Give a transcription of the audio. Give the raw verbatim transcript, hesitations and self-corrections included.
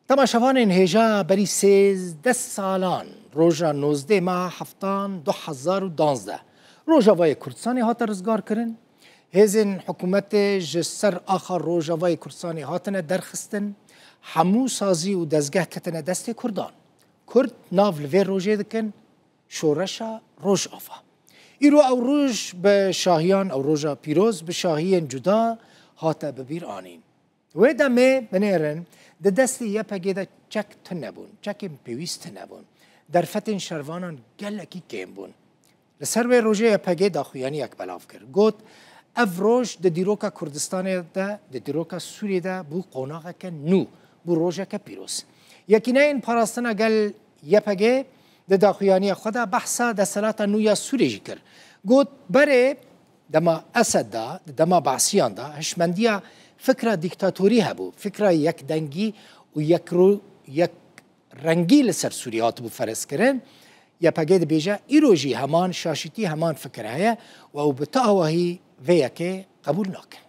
Temaşevanên hêja, berî sêzdeh salan, roja nozdeh meha heftan du hezar û duwazdeh, Rojavayê Kurdistanê hate rizgarkirin. Hêzên hikûmetê ji ser axa Rojavayê Kurdistanê hatine derxistin. Hemû sazî û dezgeh ketine destê Kurdan. Kurd nav li vê rojê dikin şoreşa Rojava. Îro ew roj bi şahiyan, ew roja pîroz bi şahiyên cuda hate bibîr anîn. Wê demê, binêrin, di destê Y P G de çek tune bûn, çekên pêwîst tune bûn. Derfetên şervanan gelekî kêm bûn. Li ser wê rojê Y P G daxuyaniyek belav kir. Got, ev roj di dîroka Kurdistanê de, di dîroka Sûriyê de bû qonaxeke nû, bû rojeke pîroz. Yekîneyên Parastina Gel, Y P G, di daxuyaniya xwe de behsa desthilata nû ya Sûriyê jî kir. Got, berê dema Esed de, di dema Be'siyan de, hişmendiya fikra dîktatorî hebû, fikra yekdengî û yekro-, yekrengî li ser Sûriyê hatibû ferezkirin. Y P G dibêje, îro jî heman şaşîtî, heman fikir heye û ew bi tu awahî vê yekê qebûl nakin.